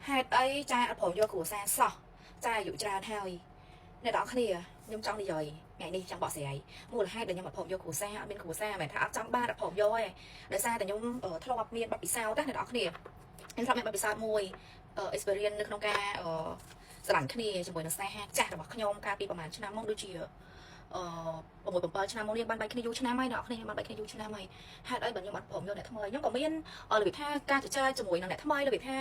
ហេតុអីចាអត់ព្រមយកគ្រួសារសោះចាអាយុច្រើនហើយអ្នកនរគ្នាខ្ញុំចង់និយាយថ្ងៃនេះចង់បកស្រាយមូលហេតុដែលខ្ញុំអត់ព្រមយកគ្រួសារអត់មានគ្រួសារមិនមែនថាអត់ចង់បានអត់ព្រមយកទេដោយសារតែខ្ញុំធ្លាប់មានបទពិសោធន៍ណាអ្នកនរគ្នាខ្ញុំធ្លាប់មានបទពិសោធន៍មួយ experience នៅក្នុងការស្រឡាញ់គ្នាជាមួយនឹងស្នេហាចាស់របស់ខ្ញុំកាលពីប្រហែលឆ្នាំមកដូចជា6 7ឆ្នាំមកនេះបានបែកគ្នាយូរឆ្នាំហើយអ្នកនរគ្នាបានបែកគ្នាយូរឆ្នាំហើយហេតុអីបើខ្ញុំអត់ព្រមយកអ្នកថ្មីខ្ញុំក៏មានរបៀបថាការជជែកជាមួយនឹងអ្នកថ្មីរបៀបថា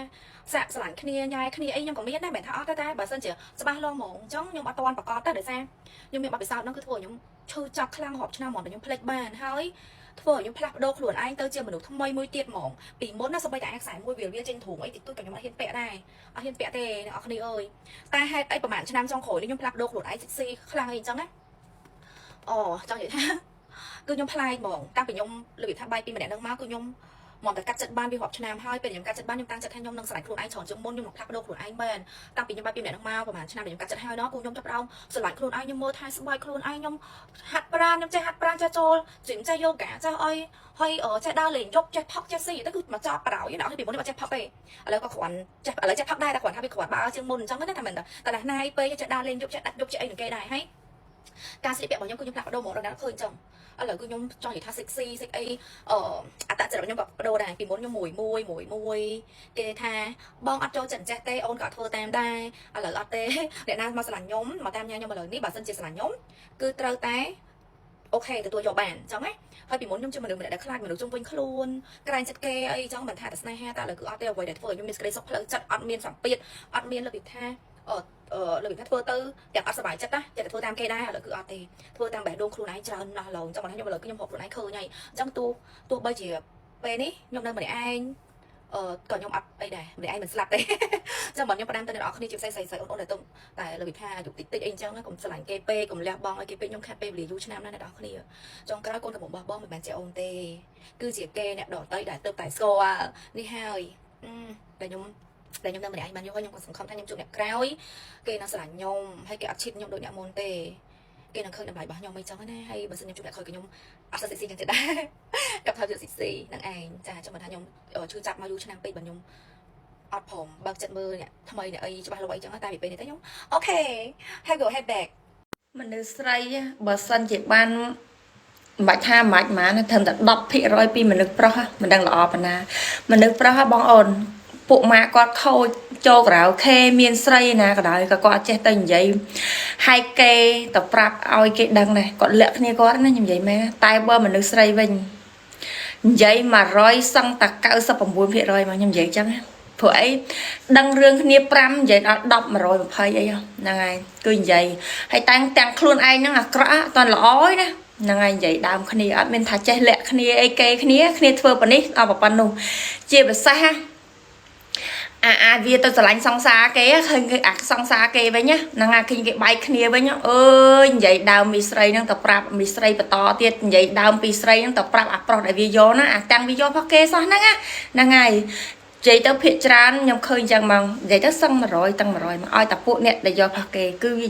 សាក់ស្រឡាញ់គ្នាញ៉ែគ្នាអីខ្ញុំក៏មានដែរមិនថាអត់ទេតែបើសិនជាច្បាស់លាស់ហ្មងអញ្ចឹងខ្ញុំអត់ទាន់ប្រកាសទេដោយសារខ្ញុំមានបទពិសោធន៍ហ្នឹងគឺធ្វើឲ្យខ្ញុំឈឺចាប់ខ្លាំងរាប់ឆ្នាំហ្មងតែខ្ញុំភ្លេចបានហើយធ្វើឲ្យខ្ញុំផ្លាស់ប្ដូរខ្លួនឯងទៅជាមនុស្សថ្មីមួយទៀតហ្មងពីមុនណាសូម្បីតែអាខ្សែមួយវាវាចេញទ្រូងអីតិចតួចក៏ខ្ញុំអត់ហ៊ានពាក់ដែរអត់ហ៊ានពាក់ទេអ្នកនរគ្នាអើយតែហេតុអីប្រហែលឆ្នាំចុងក្រោយនេះខ្ញុំផ្លាស់ប្ដូរខ្លួនឯងសិចស៊ីខ្លាំងអីអញ្ចឹងណាអូចង់និយាយថាគឺខ្ញុំប្លែកហ្មងតាំងពីខ្ញុំរបៀបថាបែកពីម្នាក់នឹងមកគឺខ្ញុំមកតែកាត់ចិត្តបានវារាប់ឆ្នាំហើយពេលខ្ញុំកាត់ចិត្តបានខ្ញុំតាំងចិត្តថាខ្ញុំនឹងស្រឡាញ់ខ្លួនឯងច្រើនជាងមុនខ្ញុំនឹងផ្លាស់ប្ដូរខ្លួនឯងមែនតាំងពីខ្ញុំបែកពីម្នាក់នឹងមកប្រហែលឆ្នាំខ្ញុំកាត់ចិត្តហើយណោះគឺខ្ញុំចាប់ផ្ដើមស្រឡាញ់ខ្លួនឯងខ្ញុំមើលថែស្បែកខ្លួនឯងខ្ញុំហាត់ប្រាណខ្ញុំចេះហាត់ប្រាណចេះចូល gym ចេះយូហ្គាចេះអីហើយចេះដើរលេងយប់ចេះផឹកចេះស៊ីទៅគឺមកចប់ប្រោយណាពីមុននេះអត់ចេះផឹកទេឥឡូវក៏គ្រាន់ចេះឥឡូវចេះផឹកដែរតែគ្រាន់ថាវាគ្រាន់បើជាងមុនអញ្ចឹងណាថាមិនតែណាណៃពេកចេះដើរលេងយប់ចេះដាច់យប់ចេះអីនឹងគេដែរហើយការស្លៀកពាក់របស់ខ្ញុំគឺខ្ញុំផ្លាស់ប្ដូរហ្មងដល់ឃើញអញ្ចឹងឥឡូវគឺខ្ញុំចង់និយាយថា sexy សិចអីអត្តចរិតខ្ញុំក៏ប្ដូរដែរពីមុនខ្ញុំមួយមួយមួយមួយគេថាបងអត់ចូលចិត្តចេះទេអូនក៏អត់ធ្វើតាមដែរឥឡូវអត់ទេអ្នកណាមកស្រឡាញ់ខ្ញុំមកតាមញ៉ាំខ្ញុំឥឡូវនេះបើសិនជាស្រឡាញ់ខ្ញុំគឺត្រូវតែ OK ទទួលយកបានអញ្ចឹងណាហើយពីមុនខ្ញុំជាមនុស្សម្នាក់ដែលខ្លាចមនុស្សជុំវិញខ្លួនក្រែងចិត្តគេអីអញ្ចឹងមិនថាតែស្នេហាតែឥឡូវគឺអត់ទេអ្វីដែលធ្វើឲ្យខ្ញុំមានសេចក្តីសុខផ្លូវចិត្តអត់មានសម្ពាធអត់មានរបៀបថារបៀបថាធ្វើទៅទាំងអត់សប្បាយចិត្តណាចិត្តតែធ្វើតាមគេដែរឥឡូវគឺអត់ទេធ្វើតាមបេះដូងខ្លួនឯងច្រើនណាស់ឡងអញ្ចឹងបើថាខ្ញុំឥឡូវខ្ញុំរកខ្លួនឯងឃើញហើយអញ្ចឹងទោះបីជាពេលនេះខ្ញុំនៅម្នាក់ឯងក៏ខ្ញុំអត់អីដែរម្នាក់ឯងមិនស្លាប់ទេ ចឹងបើខ្ញុំផ្ដាំទៅអ្នកនរគ្នាជាពិសេសស្រីស្រីអូនអូនដែលទៅតែរបៀបថាអាយុតិចតិចអីអញ្ចឹងណាកុំស្រឡាញ់គេពេកកុំលះបង់ឲ្យគេពេកខ្ញុំខាត់ពេលវេលាយូរឆ្នាំណាស់អ្នកនរគ្នាចុងក្រោយកូនកំពុងបោះបង់មិនមែនជាអូនទេគឺជាគេអ្នកដទៃដែលទៅតែស្គាល់នេះហើយដែលខ្ញុំនៅម្នាក់ឯងបានយូរហើយខ្ញុំក៏សង្ឃឹមថាខ្ញុំជួបអ្នកក្រោយគេនឹងស្រឡាញ់ខ្ញុំហើយគេអត់ cheat ខ្ញុំដូចអ្នកមុនទេគេនឹងឃើញតម្លៃរបស់ខ្ញុំអីចឹងណាហើយបើសិនខ្ញុំជួបអ្នកក្រោយក៏ខ្ញុំអត់សូវ sexy ចឹងទៀតដែរកាប់ថាជា sexy នឹងឯងចាចាំមិនថាខ្ញុំឈឺចាប់មកយូរឆ្នាំពេកបើខ្ញុំអត់ព្រមបើកចិត្តមើលអ្នកថ្មីអ្នកអីច្បាស់លាស់អីចឹងតែពីពេលនេះទៅខ្ញុំ OK have go head back មនុស្សស្រីបើសិនជាបានមិនបាច់ថាមិនបាច់ហ្មងណាត្រឹមតែ10%ពីមនុស្សប្រុសមិនដឹងល្អប៉ុណ្ណាមនុស្សប្រុសហ៎បងអូនពួកម៉ាគាត់ខូចចូលក្រៅខេមានស្រីណាក៏ដោយក៏គាត់អត់ចេះទៅនិយាយហែកគេទៅប្រាប់ឲ្យគេដឹងដែរគាត់លាក់គ្នាគាត់ណាខ្ញុំនិយាយមែនតែបើមនុស្សស្រីវិញនិយាយ100សឹងតែ99%មកខ្ញុំនិយាយចឹងណាព្រោះអីដឹងរឿងគ្នា5និយាយដល់10 120អីហ្នឹងហើយគឺនិយាយហើយតាំងទាំងខ្លួនឯងហ្នឹងអាក្រក់អត់តល្អឯណាហ្នឹងហើយនិយាយដើមគ្នាអត់មានថាចេះលាក់គ្នាអីគេគ្នាគ្នាធ្វើប៉ុណ្នេះដល់ប៉ុណ្ណោះជាពិសេសអាអាវាទៅស្រឡាញ់សង្សារគេឃើញគេអាសង្សារគេវិញហ្នឹងអាឃើញគេបែកគ្នាវិញអើយនិយាយដើមមីស្រីហ្នឹងទៅប្រាប់មីស្រីបន្តទៀតនិយាយដើមពីស្រីហ្នឹងទៅប្រាប់អាប្រុសដែលវាយកណាអាទាំងវាយកផុសគេសោះហ្នឹងណាហ្នឹងហើយនិយាយទៅភាកច្រើនខ្ញុំឃើញចឹងហ្មងនិយាយទៅសឹង100ទាំង100មកឲ្យតែពួកអ្នកដែលយកផុសគេគឺវា